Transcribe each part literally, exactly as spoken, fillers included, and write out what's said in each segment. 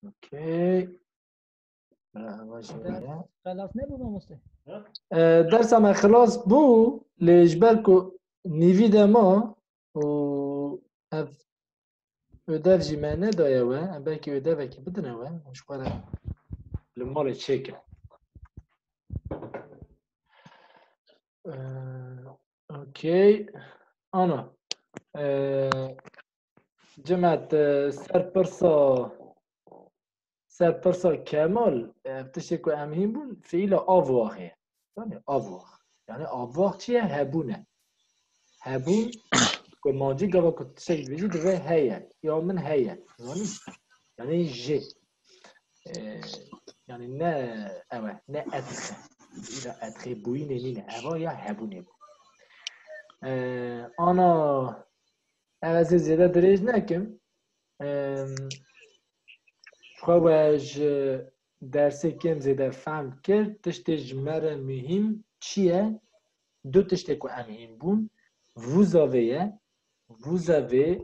Okey. Bira, eva jî were. Xelas nebû mamoste? E, dersa me xilas bû, lê ji ber ku nîvî de ma û ev ödev jî me nedaye we, em belkî ödevekî bidine we, ji xwe re li malê çêkin. E, okey. Ana. E, Cimet, e, ser pirsa, ser pirsa Kemal, e, tiştê ku em hîn bûn, fiîla avoir e. Zanî, avoir. Yani avoir çi ye? Hebûn e. Hebûn, kurmancî gava ku tiştek dibêjî divê heye. Ya min heye. Zanî? Yani jê. E, yani ne ew e, ne être e. Îra être bûyînê nîne. Eva ya hebûnê bû. E, ana Ev ez ê zêde dirêj nekim. Em, xwe we ji dersê kêm zêde fehm kir. Tiştê ji me re muhîm çi ye? Du tiştê ku em hîn bûn. Vous avez ye. Vous avez,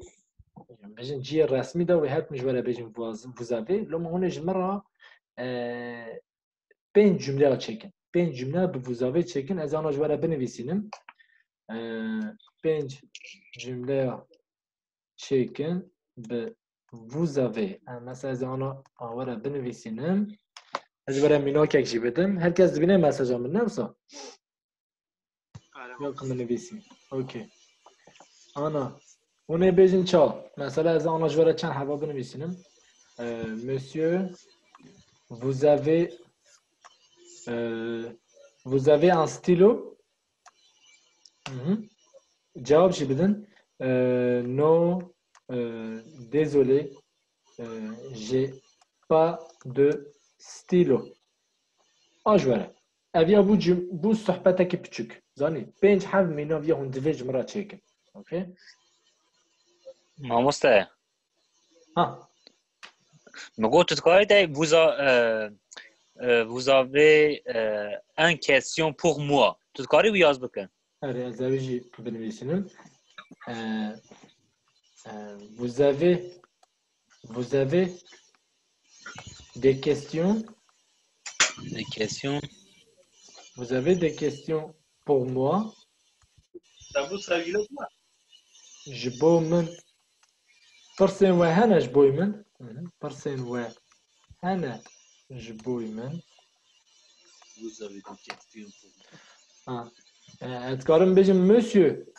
bêjin cihê resmî de wê her tim ji we re bêjin vous, vous avez. Loma hûn ê ji min re, e, pênc cumleya çêkin. Pênc cumleya bi vous avez çêkin. Ez ana ji we re binivîsînim. Ee, pênc cumleya çêkin bi vous avez. Ee, mesela ez ana a we re binivîsînim. Ez ji we re mînakek jî bidim. Her kes dibîne mesaja min, ne wisa? Yok, min nivîsî. Okey. Ana. Hûn ê bêjin ça. Mesela ez ana ji we re çend heba binivîsînim. Ee, monsieur, vous avez, euh, vous avez un stylo? Mhm. Cevap jî bidin. Euh, non, euh, désolé, euh, j'ai pas de stylo. A ji we re. Ev ya bû cim-, bû sohbetekî piçûk. Zanî, pênc heb mînaviya hûn divê ji min re çêkin. Okey? Mamoste. Ha. Min got, tu dikarî te vous a-, e, e, vous avez, e, une question pour moi. Tu dikarî wî yaz bikin. Erê, ez ê wî jî binivîsînim. E, e, vous avez Vous avez des questions? Des questions. Vous avez des questions pour moi? Te bû sevgîlek me? Ji bo min. Pirsên we hene ji bo min? Mhm. Pirsên we hene ji bo min? Vous avez des questions pour moi? Ha. E, ez dikarim bêjim, monsieur.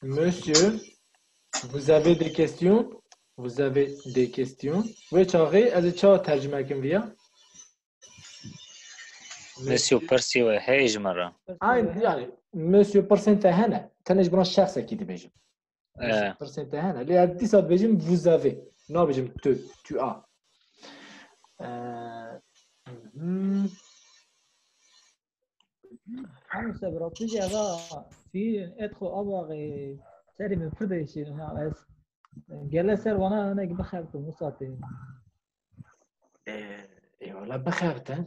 Monsieur, vous avez des questions? Vous avez des questions? Wê çaxê ez ê çawa tercime kim viya? Monsieur, pirsê we heye ji me re? Aynı, yani, monsieur, pirsên te hene. Tenê ji bona şexsekî dibêjim. Ee. Pirsên te hene. Lê ez dîsa dibêjim vous avez. Nabêjim tu, tu as. Ee, mhm. Hemû sebra tu jî eva fiîl être, avoir, serê min pir diêşî. Ya ez gele ser wana hinek bixebtim, wisa tê. Ê, ê, wala bixebtin.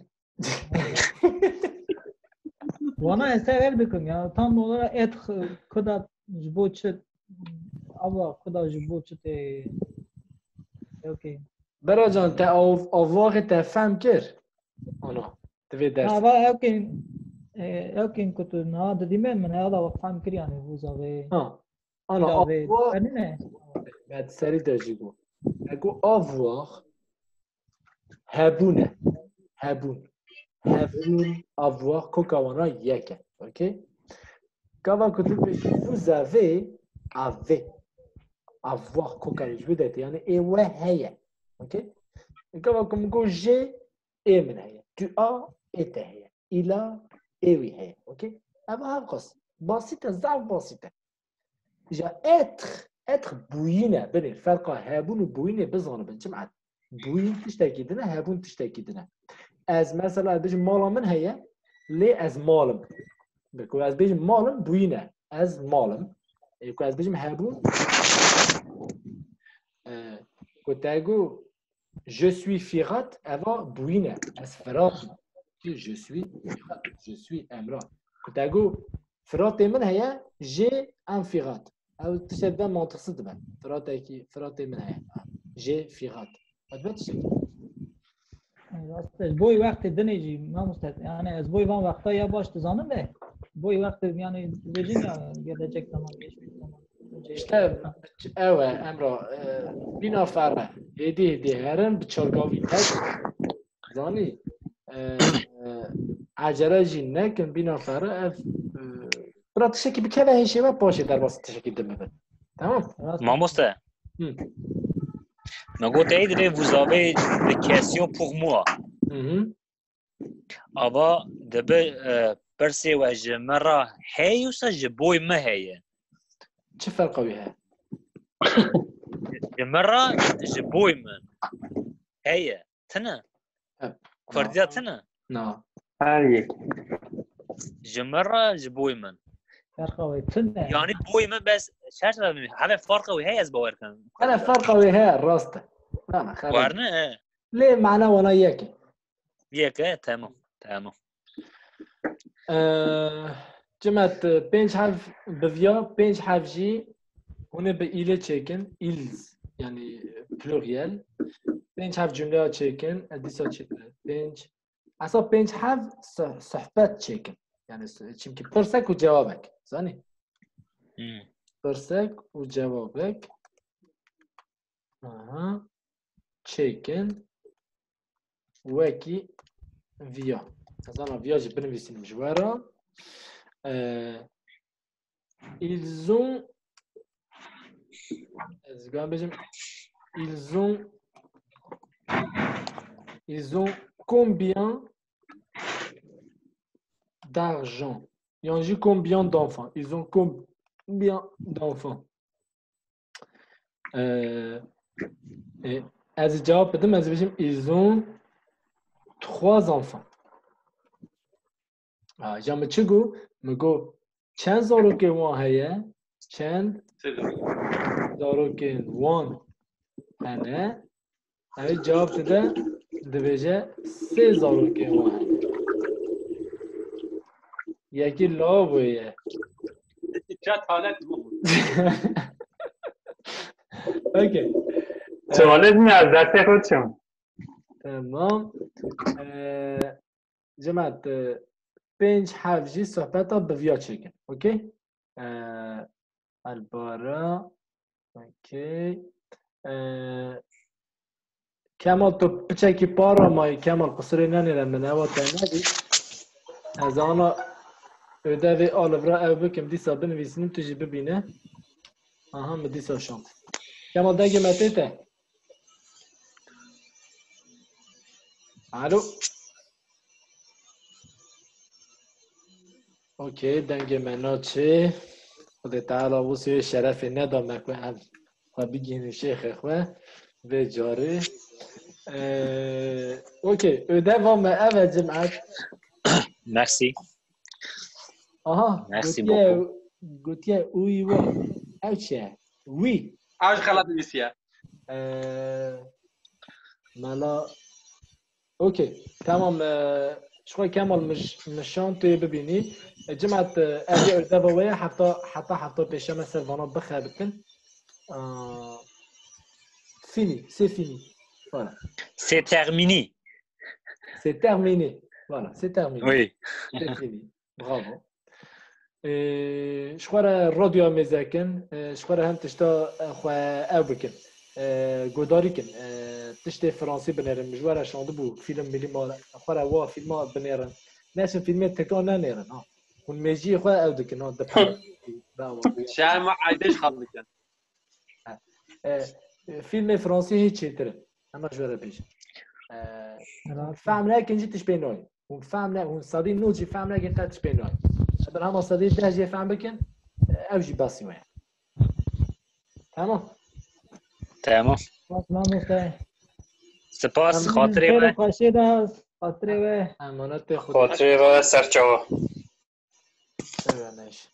Wana ez ser ev dikim ya. Tam olarak être, kuda ji bo çi, avoir, kuda ji bo çi tê. Okey. Beracan, te av-, avarê te fehm kir? Ana, divê ders. Ha, va, ew kên, e, ew kên ku tu niha didî me, min heyala we fehm kir, yani, vous avez. Ha. Ana, avoir. Fermî ne? Evet, serî de jî got. Ego avoir, hebûn e. Hebûn. Hebûn, avoir, koka wana yek e. Okey? Gava ku tu bêjî, vous avez, avez. Avoir, koka ji wî dertî. Yani, ê we heye. Okey? Gava ku min got, j'ai, ê min heye. Tu as, ê te heye. Il a, ê wî heye. Okey? Ev hevqas. Basît e, zaf basît e. Îja être, être bûyîn e. Binê, ferqa hebûn û bûyînê bizanibin. Çima? Bûyîn tiştekî din e, hebûn tiştekî din e. Ez, mesela, ez bêjim mala min heye, lê ez mal im. Bi ku ez bêjim mal im, bûyîn e. Ez mal im. Ê ku ez bêjim hebûn, e, ku te got, je suis Firat, eva bûyîn e. Ez Firat im. Je suis Firat, je suis Emrah. Ku te got, Firatê min heye, j'ai un Firat. Ew tiştek be mantiqsiz dibe. Firatekî, Firatê min heye. J'ai Firat. Ez bê tiştekî. Rast e, ji bo wextê dinê jî, mamoste, yani ez bo van wexta ya baş dizanim de, bo wextê, yani dibêjin ya gelecek zaman, geçmiş zaman. İşte ew e, Emra, e, bîna ferre, hêdî hêdî herin bi çargavî tek, zanî, e, e, ecele jî nekin, bîna ferre, ev, e, bira tiştekî bikeve hêşê we, paşê derbasî tiştekî din bibin. Tamam? Rast e. Mamoste. Hı. Me got ey divê vous avez des questions pour moi. Hı hı. Ava dibe e, pirsê we ji me re heye wisa ji boy me heye? Çi ferqa wî heye? Ji me re ji boy min heye. Tine. Hep. Kurdiya tine. Na. Her yek. Ji me re ji boy min. Ferqa wê tune. Yani boy min bes çerçeve min. Heve farqa wî heye ez bawer kim. Hele ferqa wî heye, rast e. Na, na, xerab. Warne e. Lê mana wana yek e. Yek e, tamam. Tamam. Ee, Cimet, e, pênc hev bi viya, pênc hev jî hûn ê bi îlê çêkin, îls, yani pluriel. Pênc hev cumleya çêkin, e, dîsa çêtir. Pênc, esa pênc hev so- sohbet çêkin. Yani s- çimkî pirsek û cewabek. Zanî? Hmm. Pirsek û cewabek. Aha. Çêkin. Wekî viya. Ez ana viya jî binivîsînim ji we re. Ee, ils ont, ez guhem bêjim, ils ont, ils ont combien d'argent? Yan jî combien d'enfants? Ils ont combien d'enfants? Ee, e, ez ê cevap bidim, ez ê bêjim, ils ont trois enfants. Ha, ja min çi got? Min got, çend zarokên wan heye? Çend zarokên wan hene? Ew cevap dide, dibêje, sê zarokên wan hene. Yekî lawabû ye. Çat halet bu. Okey. Tuvalet mi, ez dersê xwe çim? Tamam. Ee, Cimet, e, pênc hev jî sohbeta bi viya çêkin. Okey? Ee, Elbara. Okey. Ee, Kemal, tu piçekî para mayî. Kemal, qusirê nenêre min, ewa te nebî. Ez ana ödevê a li vira ew bikim, dîsa binivîsînim, tu jî bibîne. Aha, min dîsa şand. Kemal, dengê me tê te? Alo. Okey, dengê me naçê. Xwedê Teala wê sê şerefê neda me ku em xwe bigihînin şêxê xwe vê carê. Ee, okey, ödeva me ev e, Cimet. Merci. Aha, Merci gotiye, beaucoup. Gotiye oui wa. Ev çi ye? Oui. Ew jî xelat nivîsiye. Ee, mela. Okey. Tamam. Ee, ji xwe Kemal mij, mişan tu yê bibînî. E, Cimet, e, ev ê ödeva we ye, hefta, heta hefta pêşeme ser vana bixebitin. Aa, fini, c'est fini. Voilà. C'est terminé. C'est terminé. Voilà, c'est terminé. Oui. C'est fini. Bravo. Ee, ji xwe re radyoya mêze kin, ee, ji xwe re hem tişta, ee, xwe ew bikin. Ee, guhdarî kin. Ee, tiştê fransî binêrin. Min ji we re şandibû fîlm milî ma xwe re wa fîlma binêrin. Neçin fîlmê tirka nenêrin, ha. Hûn mêjiyê xwe ew dikin, ha. Dipin. Bravo. Şerma aydê ji xwe dikin. Ee, fîlmê fransî hîç çêtir in. Hema ji we re bêjin. Ee, hûn fehm nekin jî tişt pê nayê. Hûn fehm ne, hûn sedî nod jî fehm nekin, qet tişt pê nayê. Eber hema sedî deh jê fehm bikin, ew jî besî we. Tamam. Tamam. Spas mamoste. Spas, xatirê we. Xweşê de, xatirê we. Emanetê Xwedê. Xatirê ve serçava. Ew e, neş.